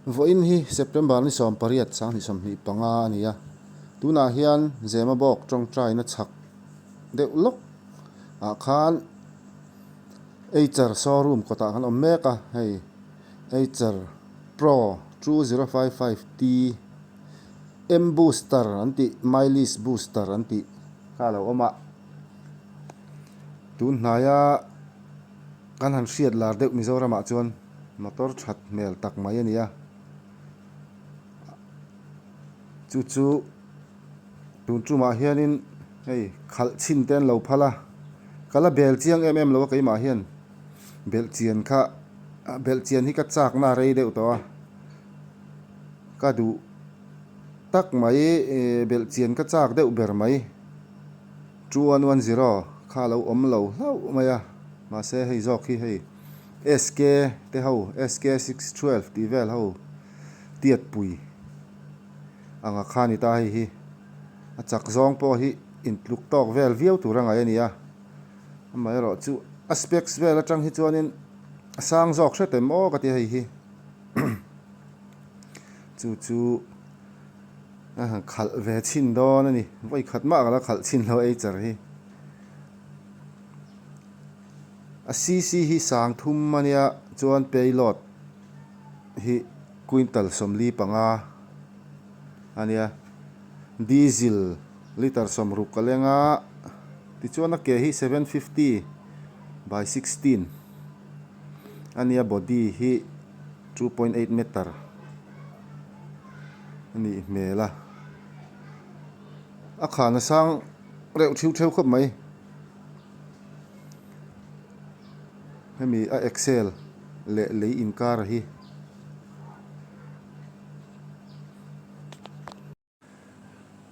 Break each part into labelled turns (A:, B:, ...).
A: Vawiin hi September ni 18 2025 a ni a, tunah hian Zemabawk tawngtaina chhak deuh lawk ah khan Eicher showroom kawtah kan awm mek a, hei Eicher Pro 2055T M Booster an tih Mileage Booster an tih kha a lo awm a, tun hnaia kan han hriat lar deuh Mizoramah chuan motor that hmel tak mai a ni a, chu chu tun tumah hianin hei khalh chhin te an lo phal a, ka la bel chiang em em lo a keimah hian belh chian kha belh chian hi ka chakna a rei deuh tawh a, ka duh tak mai belh chian ka chak deuh ber mai. 2110 kha a lo awm lo hlauh mai a, mahse hei zawk hi hei SK te ho SK 612 tih vel ho tiat pui anga kha a ni ta hei hi a chak zawng pawh hi intluk tawk vel viau tur a ngaih a ni a, amaherawh chu a specs vel atang hi chuanin a sang zawk hret em aw ka ti hei hi chu chu. A han khalh ve chhin dawn a ni. Vawi khat mah ka la khalh chhin lo ei char hi. A cc hi sang thum a nia chuan payload hi quintal 45 a nia. Diesel litre 60 a leng a, tichuan a ke hi 750 by 16 a nia body hi 2.8 meter. a nih hmel a a khan a sang reuh theu theu khawp mai hemi a excel leh lei inkar hi.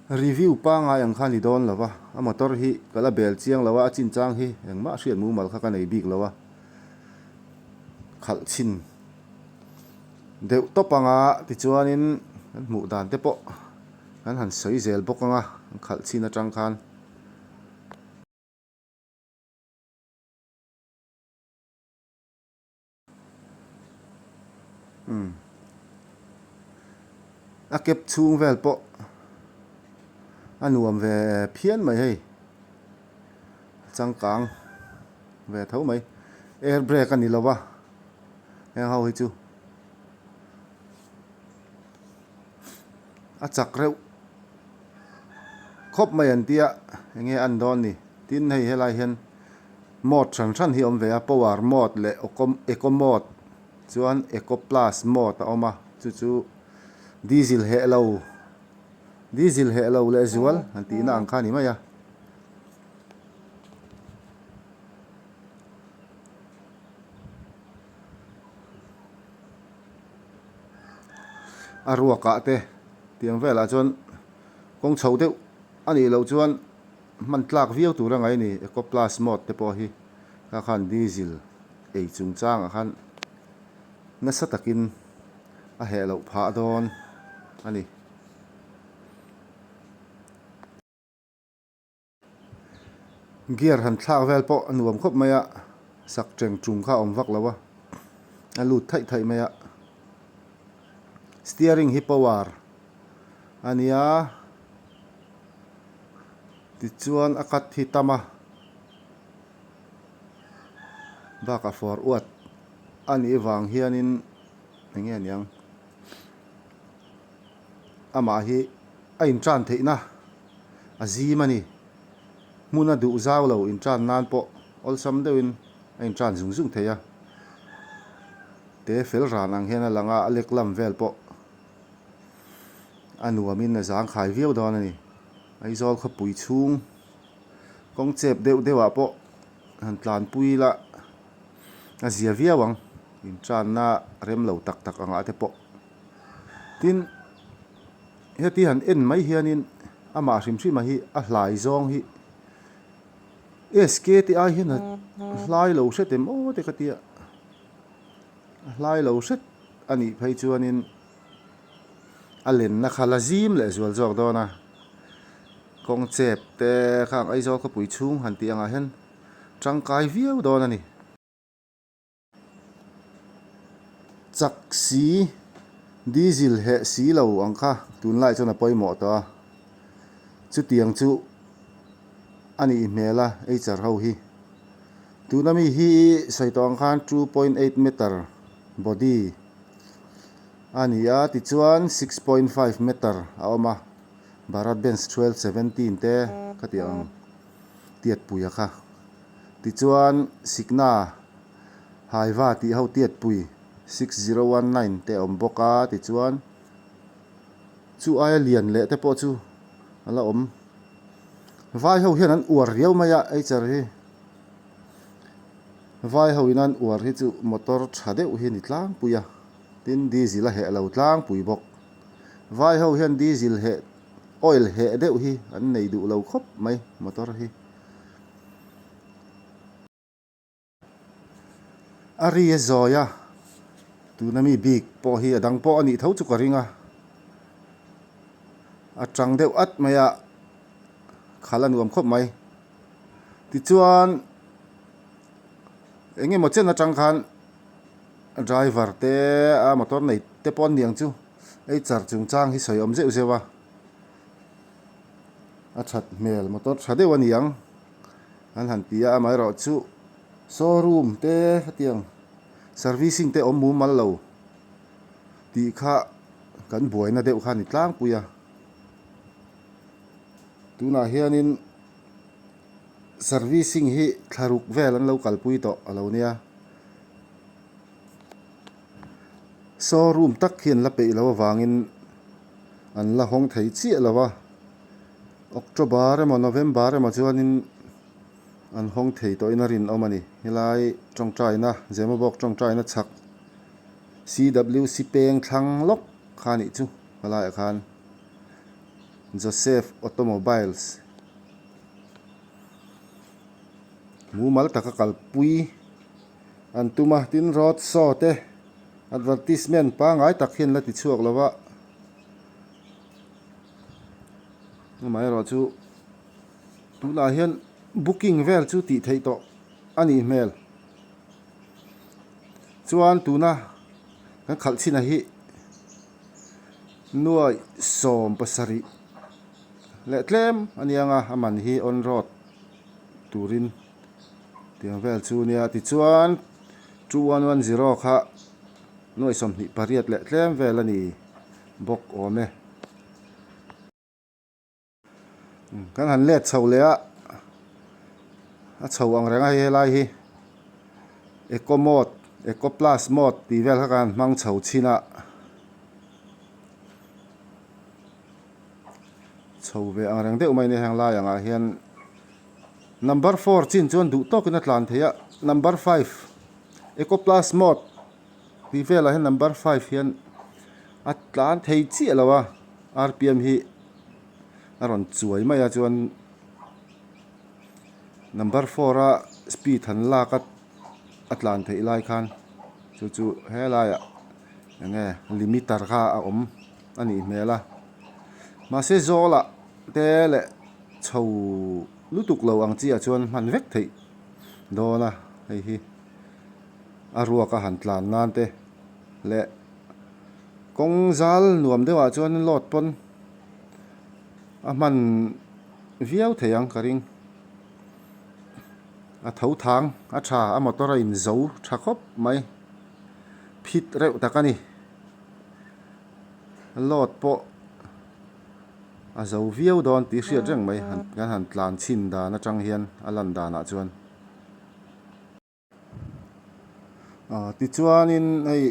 A: Review pangngai ang kha a ni dawn lo va, a motor hi ka la bel chiang lo a, a chinchang hi engmah hriat mumal kha ka nei bik lo a, khalh chhin deuh tawp anga tichuanin kan hmuh dan te pawh kan han sawi zel bawk anga an khalh chhin atang khan. Umm a kep chhung vel pawh a nuam ve phian mai hei a changkang ve tho mai air brake a ni lo va heng ho hi chu a chak reuh khawp mai an tia eng nge a an dawn ni tin hei helai hian. Mode hran hran hi a awm ve a, power mode leh eco mode chuan eco plus mode a awm a, chu chu diesel heh lo diesel heh lo leh zual han tihna ang kha a ni mai a. A ruakah te tiang velah chuan kawng chho deuh a nih loh chuan. Hman tlak viau tur a ngaih a ni, Eco Plus mode te pawh hi kha khan diesel ei chungchangah khan nasa takin a heh loh phah dawn a ni. Gear han thlak vel pawh a nuam khawp mai a, sak teng tum kha a awm vak lo a, a lut thaih thaih mai a. Steering hi power a nia. Tichuan a cut hi tam a, bakah fawr uat a nih vang hianin eng nge niang amah hi a intan theihna a zim a ni. Hmun a duh zau lo intan nan pawh awlsam deuhin a intan zung zung thei a, te fel ran ang hian a lang a, a lek lam vel pawh. A nuamin a zangkhai viau dawn a ni. Aizawl khawpui chhung kawng chep deuh deuh ah pawh han tlanpui ila a zia viau ang intanna rem lo tak tak angah te pawh. Tin, heti han en mai hianin amah hrim hrim a hi a hlai zawng hi SK te ai hian a hlai lo hret em aw te ka tia. A hlai lo hret a nih phei chuanin a lenna kha la zim leh zual zawk dawn a, kawng chep te khang Aizawl khawpui chhung han tih angah hian tangkai viau dawn a ni. Chak si. Diesel heh si lo ang kha tunlai chuan a pawimawh tawh a, chutiang chu a nih hmel a Eicher ho hi. Tuna mi hi sawi tawh ang khan 2.8 meter body a ni a, tichuan 6.5 meter a awm a, Bharat Benz 1217 te khatiang ang tiatpuia kha. Tichuan Signa Haiva tih ho tiatpui 6019 te a awm bawk a, tichuan chu aia lian leh te pawh chu a la awm. Vai ho hian an uar riau mai a Eicher hi. Vai ho in an uar hi chu motor tha deuh hi a ni tlangpui a, tin diesel a heh lo tlangpui bawk. Vai ho hian diesel heh oil heh deuh hi an nei duh lo khawp mai motor hi. A ri a zawi a, tuna mi bik pawh hi a dang pawh a nih tho chu ka ring a, a tang deuh at mai a, khalh a nuam khawp mai. Tichuan eng emaw chen atang khan driver te a motor nei te pawh an niang chu ei char chungchang hi sawi awm zeuh zeuh a, a that hmel motor tha deuh a ni ang. An han ti a, amaherawhchu showroom te hetiang servicing te awm mumal lo tih kha kan buaina deuh kha a ni tlangpui a. Tunah hianin servicing hi thla ruk vel an lo kalpui tawh a lo nia. Showroom tak hi an la peih loh avangin an la hawng thei chiah lo a. October emaw November emaw chuanin an hawng thei tawhin a rinawm a ni. Helai tawngtaina, Zemabawk tawngtaina chhak CWC peng thlang lawk kha a nih chu helaiah khan Joseph Automobiles mumal taka kalpui an tum a, tin road show te advertisement pangngai tak hian la ti chhuak lo va. Amaherawhchu tunah hian booking vel chu tih theih tawh a nih hmel. Chuan tuna kan khalh chhin ah hi nuai 70 leh tlem a ni ang a, a man hi on road turin tiang vel chu a nia. Tichuan 2110 kha nuai 28 leh tlem vel a ni. bawk awm e. Kan han let chho leh a, a chho ang reng a hei helai hi eco mode eco plus mode tih vel kha kan han hmang chho chhin a, chho ve ang reng deuh mai a ni heng lai angah hian number four chin chuan duh tawkin a tlan thei a, number five eco plus mode. Tih velah hian number five hian a tlan thei chiah lo a, rpm hi a rawn chuai mai a chuan number four a speed han lak a a tlan theih lai khan chu chu helaiah eng nge limiter kha a awm a nih hmel a mahse zawlah te leh chho lutuk lo ang chiah chuan hman vek theih dawn a hei hi. A ruak a han tlan nan te leh kawng zal nuam deuh ah chuan load pawn a hman viau thei ang ka ring. A tho thang a tha a motor a in zo tha khawp mai phit reuh tak a ni. Load pawh a zo viau dawn tih hriat reng mai kan han tlan chhin dan atang hian a lan danah chuan. Ah tichuanin hei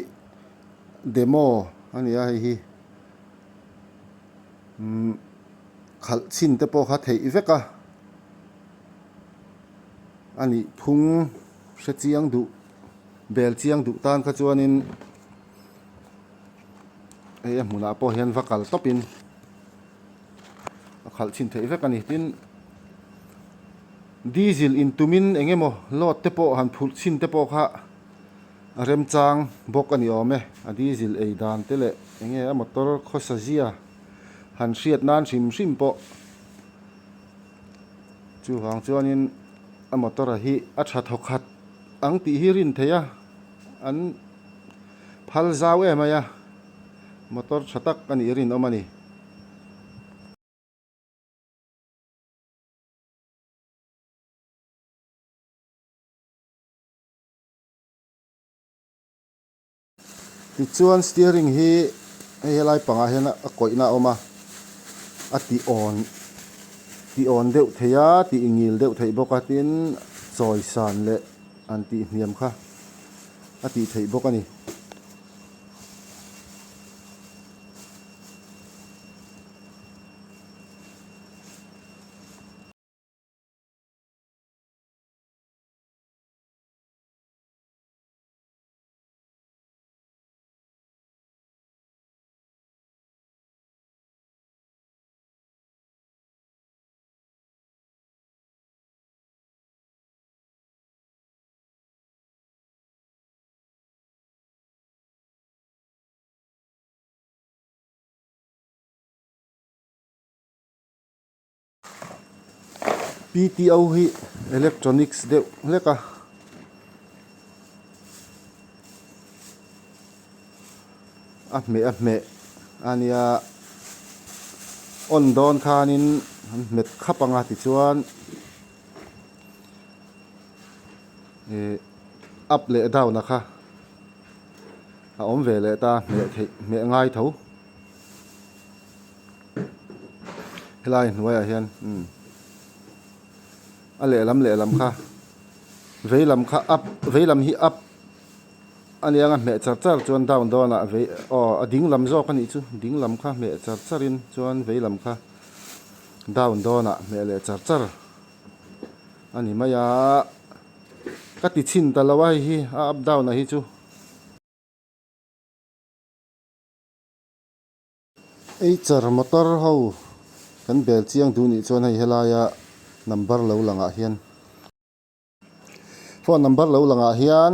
A: demo a ni a hei hi umm khalh chhin te pawh kha theih vek a a nih phung hre chiang duh bel chiang duh tan kha chuanin hei a hmunah pawh hian va kal tawpin a khalh chhin theih vek a ni tin. Diesel in tumin eng emaw load te pawh han phurh chhin te pawh kha a remchang bawk a ni awm e. A diesel ei dan te leh eng nge a motor khawsa zia han hriat nan hrim hrim pawh chuvang chuanin a motor a hi a tha thawkhat ang tih hi rin theih a, an phal zau em mai a. Motor tha tak a nih rinawm a ni. Tichuan steering hi hei helai pangah hian a kawihna a awm a, a ti awn ti awn deuh thei a, tih ngil deuh theih bawk a, tin chawi san leh an tih hniam kha a tih theih bawk a ni. PTO hi electronics deuh hlek a. A hmeh a hmeh a nia on dawn khanin an hmet khap ang a tichuan ih up leh down a kha a awm ve leh ta hmeh theih hmeh ngai tho. Helai hnuaiah hian umm a lehlam lehlam kha veilam kha up veilam hi up a nia ang a hmeh char char chuan down dawnah vei aw a ding lam zawk a nih chu ding lam kha hmeh char char in chuan veilam kha down dawnah hmeh leh char char a ni mai a ka ti chhin ta lo a hei hi a up down a hi chu. Eicher motor ho kan bel chiang duh nih chuan hei helaia number lo langah hian phone number lo langah hian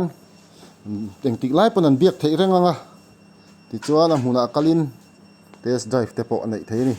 A: engtik lai pawn an biak theih reng ang a tichuan a hmunah kalin test drive te pawh a neih theih a ni.